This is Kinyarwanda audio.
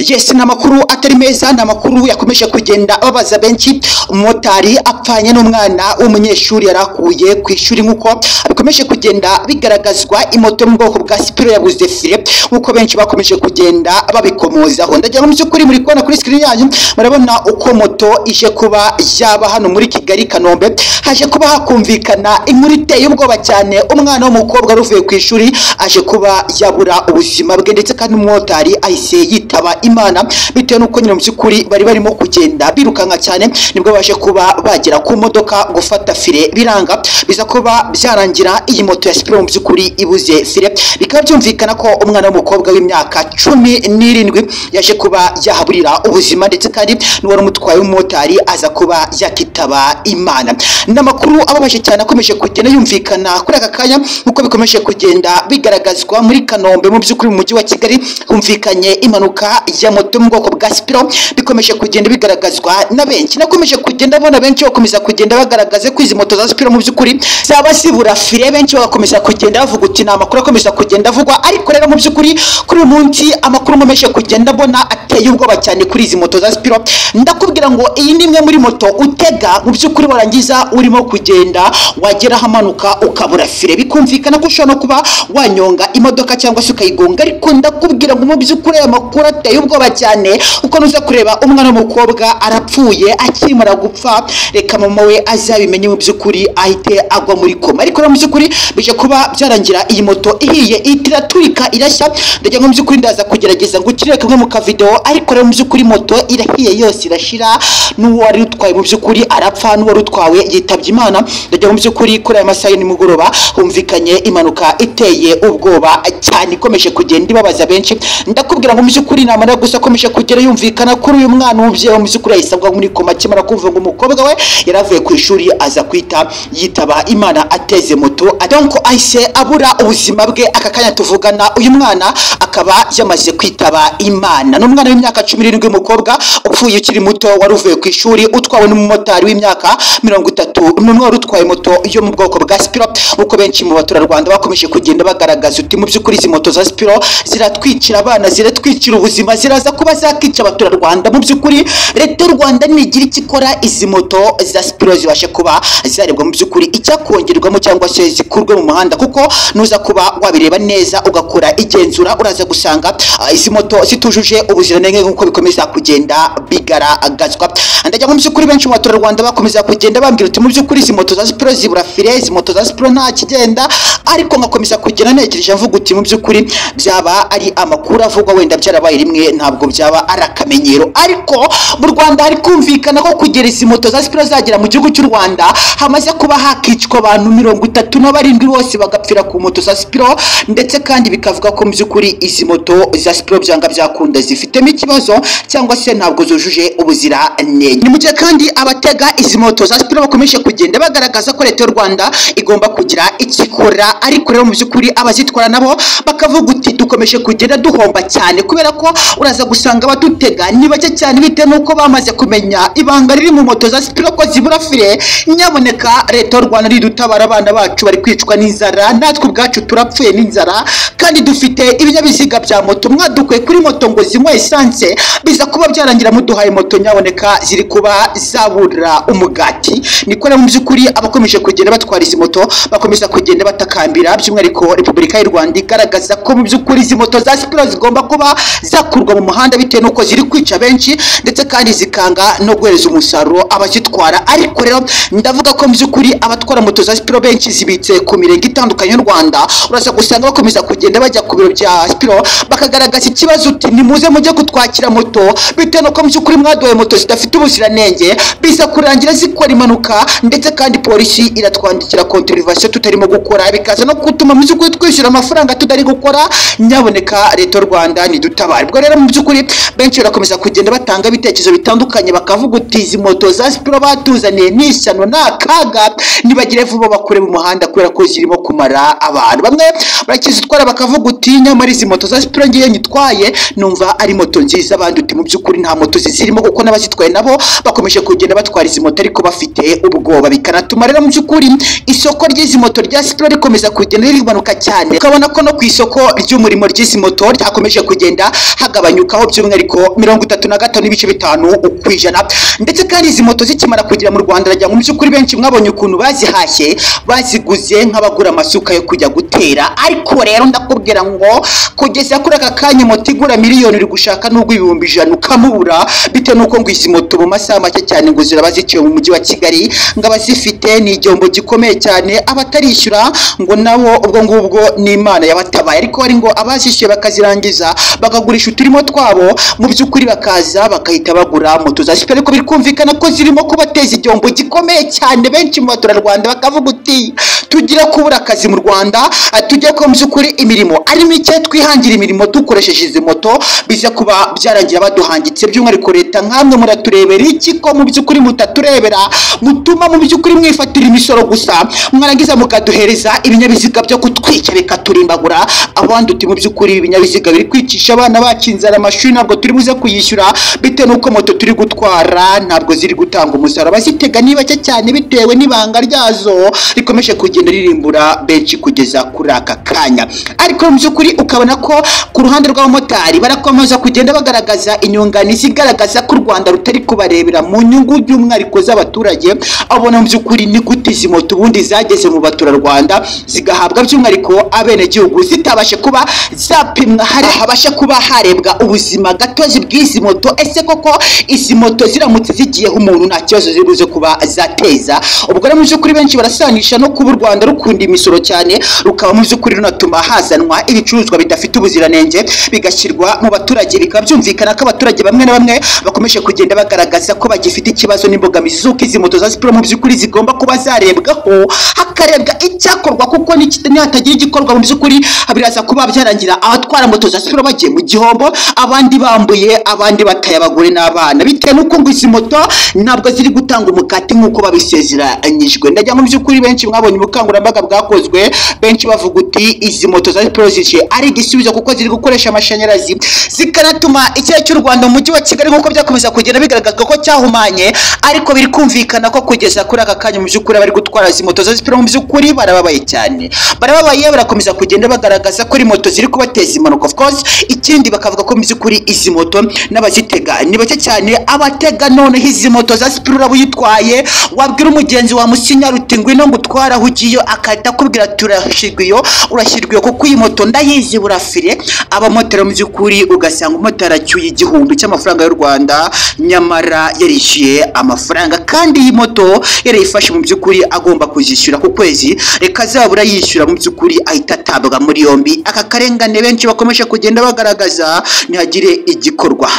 Yes, ni amakuru atari meza, ni amakuru yakomeje kugenda ababaza benshi. Umumotari apfanye n'umwana w'umunyeshuri yarakuye ku ishuri, nk'uko bikomeje kugenda bigaragazwa. Imoto yo mu bwoko bwa Spiro yabuze fire, nk'uko benshi bakomeje kugenda babikomozaho. Ndagira ngo mu by'ukuri muri kubona kuri screen yanyu, murabona uko moto ije kuba yaba hano muri Kigali Kanombe. Haje kuba hakumvikana inkuru iteye ubwoba cyane. Umwana w'umukobwa wari uvuye ku ishuri aje kuba yabura ubuzima bwe, ndetse kandi umumotari ahise yitaba Imana, bitewe n'uko nyine mu by'ukuri bari barimo kugenda birukanka cyane. Nibwo baje kuba bagera ku modoka, gufata fire biranga, biza kuba byarangira iyi moto ya Spiro mu by'ukuri ibuze fire. Bikaba byumvikana ko umwana w'umukobwa w'imyaka 17 yaje kuba yahaburira ubuzima, ndetse kandi n'uwari umutwaye w'umumotari aza kuba yakitaba Imana. N'amakuru ababaje cyane akomeje kugenda yumvikana kuri aka kanya, nk'uko bikomeje kugenda bigaragazwa muri Kanombe. Mu by'ukuri mu mujyi wa Kigali humvikanye impanuka ya moto mu bwoko bwa Spiro, bikomeje kugenda bigaragazwa na benshi. Nakomeje kugenda bona benshi bakomeza kugenda bagaragaza ko izi moto za Spiro mu by'ukuri zaba zibura fire. Benshi bagakomeza kugenda bavuga uti ni amakuru akomeza kugenda avugwa, ariko rero mu by'ukuri kuri uyu munsi amakuru nkomeje kugenda mbona ateye ubwoba cyane kuri izi moto za Spiro. Ndakubwira ngo iyi ni imwe muri moto utega mu by'ukuri, warangiza urimo kugenda, wagera ahamanuka ukabura fire, bikumvikana ko ushobora no kuba wanyonga imodoka cyangwa se ukayigonga. Ariko ndakubwira ngo mu by'ukuri aya makuru ateye ubwoba cyane, uko nuza kureba umwana w'umukobwa arapfuye. Akimara gupfa, reka mama we azabimenye, mu by'ukuri ahite agwa muri koma. Ariko mu by'ukuri bije kuba byarangira iyi moto ihiye, iraturika, irashya. Ndagira ngo mu by'ukuri ndaza kugerageza ngo ukirere kamwe mu kavideo, ariko rero mu by'ukuri moto irahiye yose irashira, n'uwari utwaye mu by'ukuri arapfa, n'uwari utwawe yitabye Imana. Ndagira ngo mu by'ukuri kuri aya masaha nimugoroba humvikanye impanuka iteye ubwoba cyane, ikomeje kugenda ibabaza benshi. Ndakubwira ngo mu by'ukuri namara gusa akomeje kugera yumvikana kuri uyu mwana, umubyeyi mu by'ukuri yahise agwa muri koma akimara kumva ngo umukobwa we yaravuye ku ishuri aza kwita yitaba Imana ateze moto, donc ahise abura ubuzima bwe. Aka kanya tuvugana uyu mwana akaba yamaze kwitaba Imana. Ni umwana w'imyaka 17 w'umukobwa upfuye ukiri muto, wari uvuye ku ishuri utwawe n'umumotari w'imyaka 31 wari utwaye moto yo mu bwoko bwa Spiro. Uko benshi mu baturarwanda bakomeje kugenda bagaragaza uti mu by'ukuri izi moto za Spiro ziratwicira abana, ziratwicira ubuzima, ziraza kuba zakica abaturarwanda. Mu by'ukuri leta y'u Rwanda nigira icyo ikora, izi moto za Spiro zibashe kuba zarebwa mu by'ukuri icyakongerwamo cyangwa se zikurwe mu muhanda, kuko nuza kuba wabireba neza ugakora igenzura uraza gusanga izi moto zitujuje ubuziranenge, nk'uko bikomeza kugenda bigaragazwa. Ndagira ngo mu by'ukuri benshi mu baturarwanda bakomeza kugenda bambwira uti mu by'ukuri izi moto za Spiro zibura fire, izi moto za Spiro nta kigenda, ariko nkakomeza kugenda ntekereje mvuga uti mu by'ukuri byaba ari amakuru avugwa, wenda byarabaye rimwe, ntabwo byaba ari akamenyero. Ariko mu Rwanda hari kumvikana ko kugera izi moto za Spiro zagera mu gihugu cy'u Rwanda hamaze kuba hakicwa abantu 37 bose bagapfira ku moto za Spiro, ndetse kandi bikavuga ko mu by'ukuri izi moto za Spiro byanga byakunda zifitemo ikibazo cyangwa se ntabwo zujuje ubuziranenge. Ni mu gihe kandi abatega izi moto za Spiro bakomeje kugenda bagaragaza ko leta y'u Rwanda igomba kugira ikikora, ariko rero mu by'ukuri abazitwara nabo bakavuga uti dukomeje kugenda duhomba cyane, kubera ko uraza gusanga abadutega ni bake cyane, bitewe n'uko bamaze kumenya ibanga riri mu moto za Spiro ko zibura fire. Nyaboneka leta y'u Rwanda nidutabara, abana bacu bari kwicwa n'inzara, natwe ubwacu turapfuye n'inzara, kandi dufite ibinyabiziga bya moto. Mwadukuye kuri moto ngo zinywe essence, biza kuba byarangira muduhaye moto nyaboneka ziri kuba zabura umugati. Niko rero mu by'ukuri abakomeje kugenda batwara izi moto bakomeza kugenda batakambira, by'umwihariko Repubulika y'u Rwanda igaragaza ko mu by'ukuri izi moto za Spiro zigomba kuba zakurwa mu muhanda, bitewe n'uko ziri kwica benshi, ndetse kandi zikanga no guhereza umusaruro abazitwara. Ariko rero ndavuga ko mu by'ukuri abatwara moto za Spiro benshi zibitse ku mirenge itandukanye y'u Rwanda, uraza gusanga bakomeza kugenda bajya ku biro bya Spiro bakagaragaza ikibazo uti nimuze mujye kutwakira moto, bitewe n'uko mu by'ukuri mwaduhaye moto zidafite ubuziranenge, biza kurangira zikora impanuka, ndetse kandi polisi iratwandikira contravention tutarimo gukora, bikaza no gutuma mu by'ukuri twishyura amafaranga tutari gukora. Nyaboneka leta y'u Rwanda nidutabare. Ubwo rero mu by'ukuri benshi barakomeza kugenda batanga ibitekerezo bitandukanye, bakavuga uti izi moto za Spiro batuzaniye ni ishyano, ni akaga, nibagire vuba bakure mu muhanda kubera ko zirimo kumara abantu. Bamwe barakizitwara bakavuga uti nyamara izi moto za Spiro ngiye nyitwaye numva ari moto nziza, abandi uti mu by'ukuri nta moto zizirimo, kuko n'abazitwaye nabo bakomeje kugenda batwara izi moto ariko bafite ubwoba, bikanatuma rero mu by'ukuri isoko ry'izi moto rya Spiro rikomeza rikomeza kugenda rimanuka cyane, ukabona ko no ku isoko ry'umurimo ry'izi moto ryakomeje kugenda hagabanyukaho by'umwihariko 35.5%. Ndetse kandi izi moto zikimara kugera mu Rwanda, ndagira ngo mu by'ukuri benshi mwabonye ukuntu bazihashye, baziguze nk'abagura amasuka yo kujya gutera. Ariko rero ndakubwira ngo kugeza kuri aka kanya moto igura miliyoni uri gushaka n'ubwo 100,000 ukamubura, bitewe n'uko ngo izi moto mu masaha make cyane ngo ziraba ziciwe mu mujyi wa Kigali, ngo abazifite ni igihombo gikomeye cyane, abatarishyura ngo nabo ubwo ngubwo ni Imana yabatabaye. Ariko hari ngo abazishyuye bakazirangiza bakagurisha uturimo twabo, mu by'ukuri bakaza bagahita bagura moto za Sipiro. Ariko biri kumvikana ko zirimo kubateza igihombo gikomeye cyane, benshi mu baturarwanda bakavuga uti tugira kubura akazi mu Rwanda, tujye ko mu by'ukuri imirimo ari mike, twihangira imirimo dukoresheje izi moto, biza kuba byarangira baduhangitse. By'umwihariko leta nkamwe muraturebera iki ko mu by'ukuri mutaturebera, mutuma mu by'ukuri mwifatira imisoro gusa, mwarangiza mukaduhereza ibinyabiziga byo kutwica bikaturimbagura. Abandi uti mu by'ukuri ibinyabiziga biri kwicisha abana bacu inzara, amashuri ntabwo turi buze kuyishyura bitewe n'uko moto turi gutwara ntabwo ziri gutanga umusaruro, abazitega ni bake cyane bitewe n'ibanga ryazo rikomeje kugenda ririmbura benshi kugeza kuri aka kanya. Ariko mu by'ukuri ukabona ko ku ruhande rw'abamotari barakomeza kugenda bagaragaza inyunganizi igaragaza ko u Rwanda rutari kubarebera mu nyungu by'umwihariko z'abaturage. Abona mu by'ukuri ni gute izi moto ubundi zageze mu baturarwanda zigahabwa by'umwihariko abenegihugu zitabashe kuba zapimwa, hari habasha kuba harebwa ubuzima gatozi bw'izi moto. Ese koko izi moto ziramutse zigiyeho umuntu nta kibazo zibuze kuba zateza? Ubwo rero mu by'ukuri benshi barasanisha no kuba u Rwanda rukunda imisoro cyane, rukaba mu by'ukuri runatuma hazanwa ibicuruzwa bidafite ubuziranenge bigashyirwa mu baturage, bikaba byumvikana ko abaturage bamwe na bamwe bakomeje kugenda bagaragaza ko bagifite ikibazo n'imbogamizi z'uko izi moto za Sipiro mu by'ukuri zigomba kuba zarebwaho, hakarebwa icyakorwa, kuko nihatagira igikorwa mu by'ukuri biraza kuba byarangira abatwara moto za Sipiro bagiye mu gihombo, abandi bambuye, abandi bataye abagore n'abana, bitewe n'uko ngo izi moto ntabwo ziri gutanga umukati nk'uko babisezeranyijwe. Ndagira ngo mu by'ukuri benshi mwabonye ubukangurambaga bwakozwe, benshi bavuga uti izi moto za Sipiro zije ari igisubizo kuko ziri gukoresha amashanyarazi, zikanatuma ikirere cy'u Rwanda mu mujyi wa Kigali nk'uko byakomeza kugenda bigaragazwa ko cyahumanye. Ariko biri kumvikana ko kugeza kuri aka kanya mu by'ukuri abari gutwara izi moto za Sipiro mu by'ukuri barababaye cyane, barababaye, barakomeza kugenda bagaragaza ko moto ziri kubateza impanuka of course. Ikindi bakavuga ko mu by'ukuri izi moto n'abazitega ni bake cyane, abatega noneho izi moto za Sipiro uraba uyitwaye wabwira umugenzi wa musinyara uti ngwino ngutwara aho ugiye, akahita akubwira turashyirwa iyo urashyirwa iyo kuko iyi moto ndayizi burafire. Abamotari mu by'ukuri ugasanga umumotari acyuye 1000 cy'amafaranga y'u Rwanda, nyamara yarishyuye amafaranga, kandi iyi moto yarayifashe mu by'ukuri agomba kuzishyura ku kwezi, reka azabura yishyura mu by'ukuri ahita atabwa muri yombi. Aka karengane benshi bakomeje kugenda bagaragaza, ntihagire igikorwa.